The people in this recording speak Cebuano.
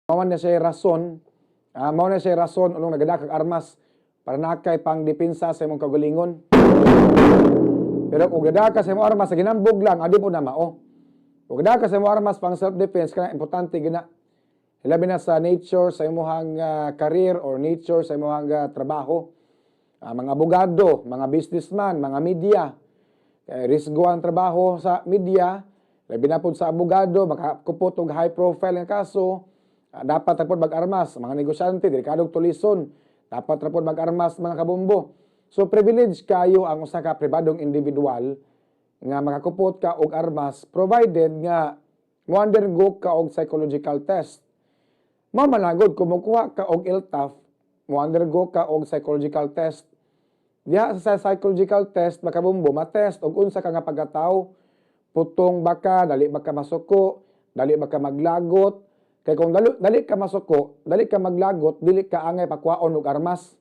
Mao na siya rason unong nagadala kag armas para naa kay pang depensa sa imong kaugalingon. Pero kung gadala ka sa imong armas sa ginambog lang, adi po na mao. Kung gadala ka sa imong armas pang self-defense, kana importante gina. Labi na sa nature sa imong career or nature sa imong trabaho. Mga abogado, mga businessman, mga media. Kay risgo ang trabaho sa media, labi na pud sa abogado, makakupot og high profile nga kaso, dapat ra pud mag-armas. Mga negosyante, delikadong tulison, dapat ra pud mag-armas, mga kabombo. So privilege kayo ang usa ka pribadong individual nga makakupot ka og armas provided nga mo undergo ka og psychological test. Mao man gud kung mokuha ka og LTOPF, mo undergo ka og psychological test. Diha sa psychological test, makabombo, matest og unsa ka nga pagkatao, putong ba ka, dali ba ka masuko, dali ba ka maglagot. Kay kung dali ka masuko, dali ka maglagot, dili ka angay pakuhaon og armas.